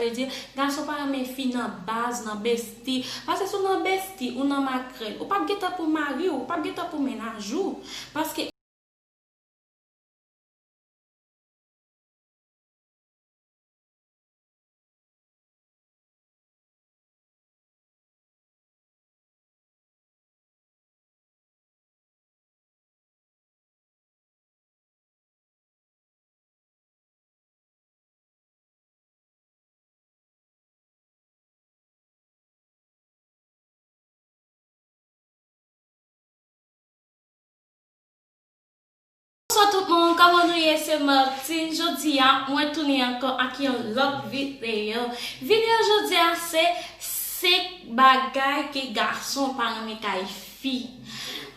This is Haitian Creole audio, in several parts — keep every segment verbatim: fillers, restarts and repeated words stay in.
Sa vle di, gason pa renmen fi nan baz, nan besti. Paske si w nan besti, ou nan makrèl, ou p ap gen tan pou mari w, ou p ap gen tan pou mennaj ou. Paske Bonswa tout moun, kòman nou ye? Se Martine. Jodi a, mwen tounen ankò ak yon lòt videyo. Videyo jodi a se senk bagay ke gason pa renmen kay fi.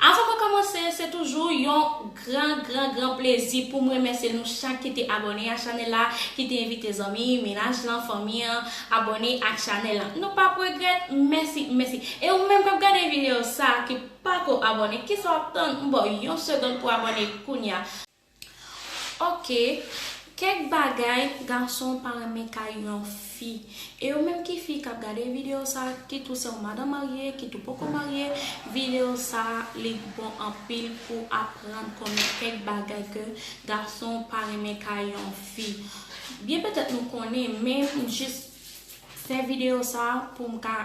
Avan mwen kòmanse, se toujou yon gran, gran, gran plezi pou m remèsye nou chak ki te abòne a chanèl la, ki te envite zanmi, mennaj lan, fanmi an, abòne ak chanèl la. Nou p ap regrèt, mèsi, mèsi. E ou menm k ap gade videyo sa, ki pako abòne, kisa w ap tann? M ba w yon segonn pou abòne kounya. Ok, kèk bagay gason pa renmen kay yon fi. E ou menm ki fi k ap gade videyo sa, kit ou se yon madanm marye, kit ou poko marye, videyo sa li bon anpil pou aprann konnen kèk bagay ke gason pa renmen kay yon fi. Byen petèt nou konnen, men m jis fè videyo sa pou m ka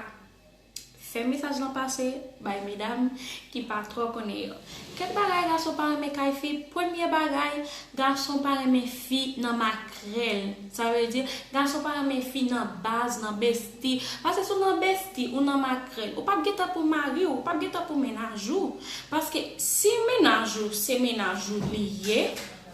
fè mesaj lan pase bay medam ki pa twò konnen yo. Kèk bagay gason pa renmen kay fi. Premye bagay, gason pa renmen fi nan makrèl. Sa vle di, gason pa renmen fi nan baz, nan besti. Paske si w nan besti, ou nan makrèl, ou p ap gen tan pou mari w, ou p ap gen tan pou mennaj ou. Paske si mennaj ou se mennaj ou li ye,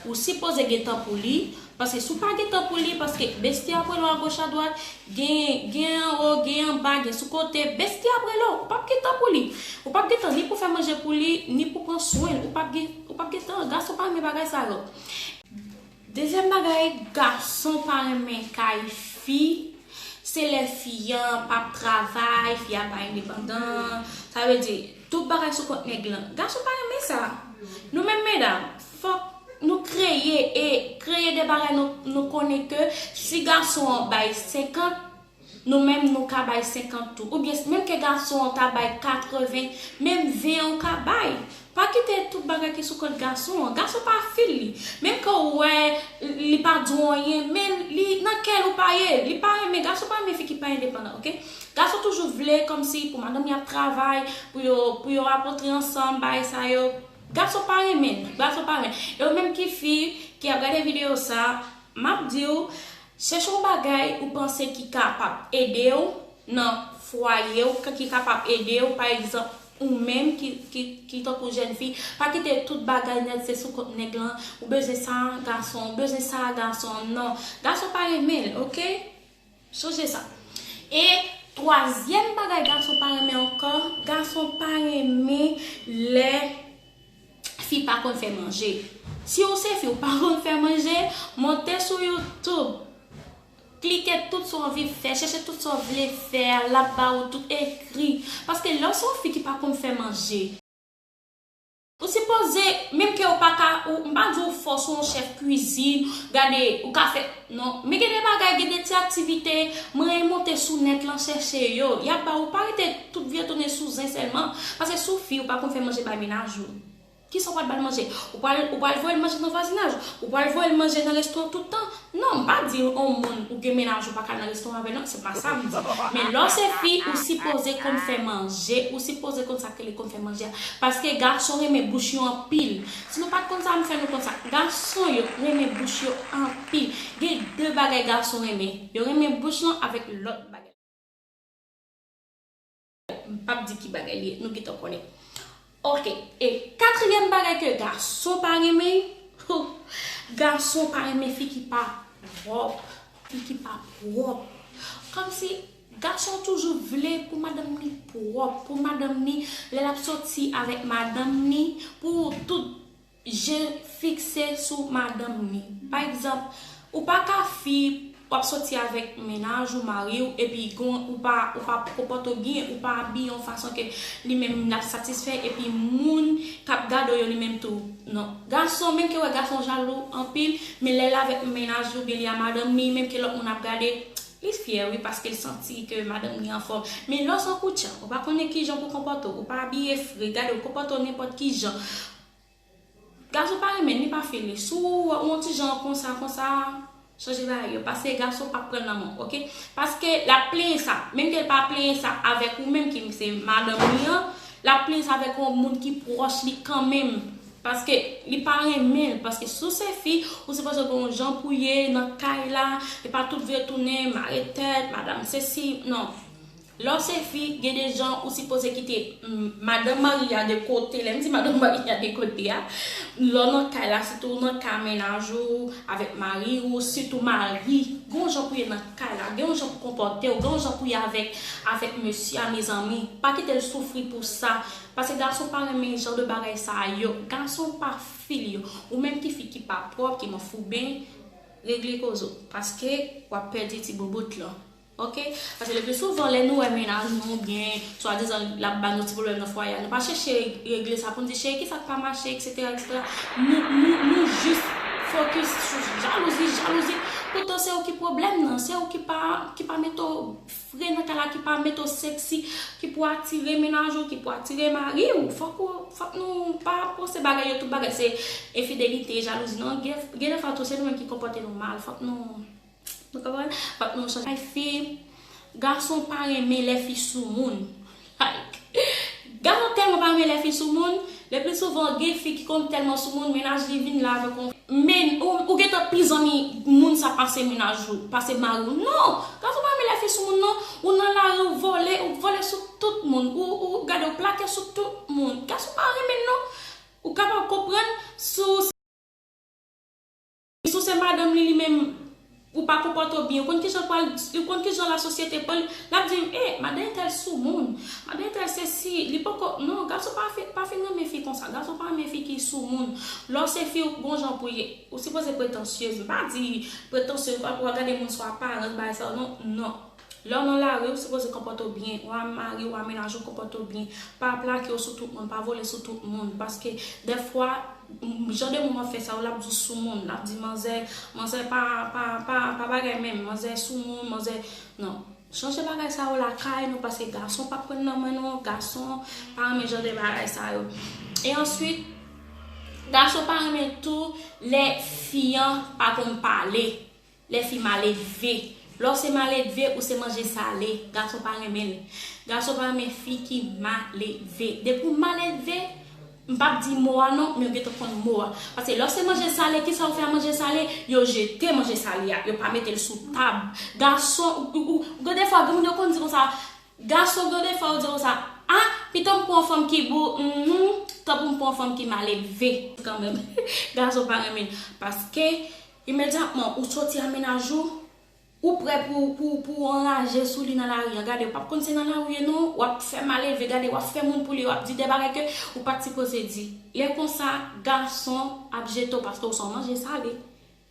ou sipoze gen tan pou li, paske si w pa gen tan pou li, paske besti ap rele w agoch adwat, gen, gen anwo, gen anba, gen sou kote, besti ap rele w, ou p ap gen tan pou li. Ou p ap gen tan ni pou fè manje pou li, ni pou pran swen l, ou p ap gen, ou p ap gen tan, gason pa renmen bagay sa yo. Dezyèm bagay, gason pa renmen kay fi, se lè fi an p ap travay, fi a pa endepandan. Sa vle di, tout bagay sou kont nèg lan. Gason pa renmen sa. Nou menm medam, fòk nou kreye e kreye de bagay nou, nou konnen ke si gason an bay senkant, nou menm nou ka bay senkant tou. Oubyen menm ke gason an ta bay katreven, menm ven an ou ka bay. Pa kite tout bagay ki sou kont gason an. Gason pa fil li. Menm ke w wè li pa di w anyen, men li nan kè l ou pa ye. Li pa renmen, gason pa renmen fi ki pa endepandan, oke? Gason toujou vle kòmsi pou madanm li ap travay, pou yo, pou yo ap rantre ansanm, bagay sa yo. Gason pa renmen, gason pa renmen. E ou menm ki fi ki ap gade videyo sa, m ap di w, chèche yon bagay ou panse ki kapab ede w nan fwaye w, ki kapab ede w, pa egzanp, ou menm ki, ki, ki tankou jèn fi, pa kite tout bagay nèt se sou kont nèg lan, ou bezwen sa, gason, ou bezwen sa, gason, non. Gason pa renmen l, oke? Sonje sa. E twazyèm bagay gason pa renmen ankò, gason pa renmen lè fi pa konn fè manje. Si ou se fi, ou pa konn fè manje, monte sou YouTube. Klike tout sa w anvi fè, chèche tout sa w vle fè, l ap ba ou tout ekri. Paske lè w se yon fi ki pa konn fè manje, ou sipoze, menm ke ou pa ka, ou, m pa di ou fò se yon chèf kwizin, gade, ou ka fè, non. Men gen de bagay, gen de ti aktivite, mwen monte sou nèt lan chèche yo. Y ap ba ou, pa rete tout vye tounen sou zen sèlman. Paske si w fi, ou pa konn fè manje bay mennaj ou. Kisa w pral ba l manje? Ou pral, ou pral voye l manje nan vwazinaj? Ou pral voye l manje nan restoran tout tan? Non, m pa di yon moun ou gen mennaj ou pa ka al nan restoran avè l, non, se pa sa m di. Men lè w se fi, ou sipoze konn fè manje, ou sipoze konn sa k rele konn fè manje a. Paske gason renmen bouch yo anpil. Si nou pa t konn sa, m fè nou konn sa. Gason yo renmen bouch yo anpil. Gen de bagay gason renmen. Yo renmen bouch lan avèk lòt bagay. M p ap di ki bagay li ye, nou gentan konnen. Oke, e katriyèm bagay ke gason pa renmen, hou, gason pa renmen fi ki pa pwòp, fi ki pa pwòp. Kòmsi gason toujou vle pou madanm ni pwòp, pou madanm ni, lè l ap soti avèk madanm ni, pou tout je fikse sou madanm ni. Pa egzanp, ou pa ka fi, w ap soti avèk mennaj ou, mari w, epi gon, ou pa, ou pa konpòte w byen, ou pa abiye yon fason ke li menm l ap satisfè, epi moun k ap gade w yo li menm tou. Non. Gason, menm ke w wè gason jalou anpil, men lè l avèk mennaj li oubyen li a madanm ni, menm ke lòt moun ap gade, Li fyè, wi, paske l santi ke madanm li anfòm. Men lè w se yon koutchan, ou pa konnen kijan pou konpòte w, ou pa abiye fre, gade, ou konpòte w nenpòt kijan. Gason pa renmen l, li pa file. Si w wè w yon ti jan konsa, konsa, chanje bagay yo. Paske gason p ap pran l nan men w, oke? Paske l ap plenyen sa. Menm ke l pa plenyen sa avèk ou menm ki se madanm li an, l ap plenyen sa avèk yon moun ki pwòch li kanmenm. Paske li pa renmen l. Paske si w se fi, ou sipoze gen yon jan pou ye nan kay la. E pa tout vre tounen, mare tèt, madanm sesi. Non. Lè w se fi, gen de jan ou sipoze kite, mm, madanm mari a de kote. Lè m di madanm mari a de kote a, lè w nan kay la, sitou w nan ka mennaj ou, avèk mari ou, sitou mari, gen yon jan pou ye nan kay la, gen yon jan pou konpòte w, gen yon jan pou ye avèk, avèk mesye a, mezanmi. Pa kite l soufri pou sa. Paske gason pa renmen jan de bagay sa yo. Gason pa fil yo. Ou menm ki fi ki pa pwòp, ki manfouben, regle koze w. Paske w ap pèdi ti boubout lan. Oke? Paske le pli souvan, lè nou wè mennaj nou oubyen swadizan l ap ba nou ti pwoblèm nan fwaye a, nou pa chèche regle sa pou n di, cheri, kisa k pa mache, etsetera, etsetera. Nou, nou, nou jis fokis sou jalouzi, jalouzi. Poutan se ou ki pwoblèm nan, se ou ki pa, ki pa mete w fre nan kay la, ki pa mete w seksi, ki pou atire mennaj ou, ki pou atire mari w. Fòk ou, fòk nou pa panse bagay yo, tout bagay se enfidelite, jalouzi. Non, gen, gen de fwa tou, se nou menm ki konpòte nou mal. Fòk nou, nou konprann? Fòk nou chanje. Ay, fi, gason pa renmen lè fi sou moun. Like, gason tèlman pa renmen lè fi sou moun, le pli souvan, gen fi ki konn tèlman sou moun, mennaj li vin la avèk yon Men, ou, ou gentan pi zanmi moun sa pase mennaj ou, pase mari w. Non! Gason pa renmen lè fi sou moun, non. Ou nan lari, ou vole, ou vole sou tout moun. Ou, ou gade, ou plake sou tout moun. Gason pa renmen l, non. Ou kapab konprann si w, si w se madanm li, li menm, ou pa konpòte w byen. Ou konn kijan l pral, ou konn kijan lasosyete pral, l ap di, eh, madan entèl sou moun. Madan entèl sesi, li poko, non, gason pa fi, pa fin renmen fi konsa. Gason pa renmen fi ki sou moun. Lè w se fi, ou gon jan pou ye. Ou sipoze pretansyez. M pa di pretansyez, w ap gade moun sou aparans, bagay sa yo, non, non. Lè w nan lari, ou sipoze konpòte w byen. W a mari, w a mennaj ou, konpòte w byen. Pa plake w sou tout moun, pa vole sou tout moun. Paske, dèfwa, m, jan de moun w ap fè sa yo, l ap di w sou moun, l ap di manzè, manzè pa, pa, pa, pa bagay menm, manzè sou moun, manzè, non. Chanje bagay sa yo lakay nou, paske gason p ap pran nan men nou, gason pa renmen jan de bagay sa yo. E answit, gason pa renmen tou lè fi an pa konn pale, lè fi maledve. Lè w se maledve, ou se manje sale, gason pa renmen l. Gason pa renmen fi ki maledve. Depi w maledve, m p ap di mo a non, men yo gentan konn mo a. Paske lè w se manje sale, kisa yo fè a manje sale? Yo jete manje sale a, yo pa mete l sou tab. Gason, ou, ou, ou, gen de fwa, gen moun yo konn di konsa, gason, gen de fwa, yo di konsa, ah, pito m pran yon fanm ki bo, mhm, tanpri m pran yon fanm ki maledve. Kanmenm, gason pa renmen l. Paske, imedyatman, ou soti a mennaj ou, ou prè pou, pou, pou anraje sou li nan lari an. Gade, ou p ap konn se nan lari w ye non, w ap fè maledve, gade, w ap fè moun pou li, w ap di de bagay ke ou pa t sipoze di. Lè konsa, gason ap jete w paske w se yon manje sale.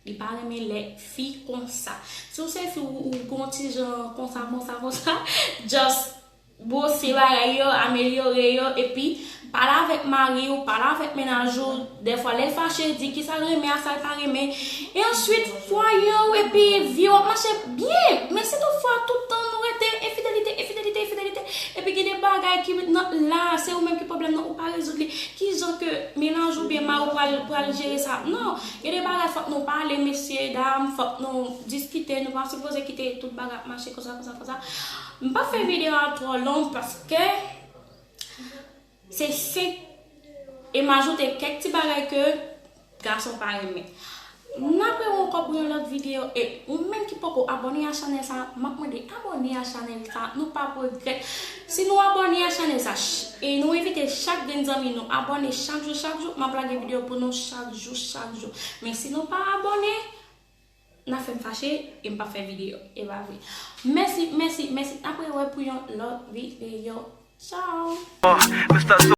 Li pa renmen lè fi konsa. Si w se fi, ou, ou gon ti jan konsa, konsa, konsa, just bwose bagay yo, amelyore yo, epi pale avèk mari w, pale avèk mennaj ou. Dèfwa, lè l fache, di kisa l renmen a sa l pa renmen. E answit, fwaye w epi vi w ap mache byen. Men si toutfwa, tout tan nou rete enfidelite, enfidelite, enfidelite, epi gen de bagay ki nan, la, se ou menm ki pwoblèm nan, ou pa rezoud li. Kijan ke mennaj ou byen mari w pral, pral jere sa? Non, gen de bagay fòk nou pale, mesye dam, fòk nou diskite, nou pa sipoze kite tout bagay ap mache konsa, konsa, konsa. M p ap fè videyo a twò long paske se senp. E m ajoute kèk ti bagay ke gason pa renmen. N ap rewè ankò pou yon lòt videyo. E ou menm ki poko abòne a chanèl sa, m ap mande abòne a chanèl sa. Nou p ap regrèt. Si nou abòne a chanèl sa, ch-, e nou envite chak grenn zanmi nou abòne chak jou, chak jou, m ap lage videyo pou nou chak jou, chak jou. Men si nou pa abòne, n a fè m fache e m p ap fè videyo. E pa vre. Mèsi, mèsi, mèsi. N ap rewè pou yon lòt videyo. Tchao. Mister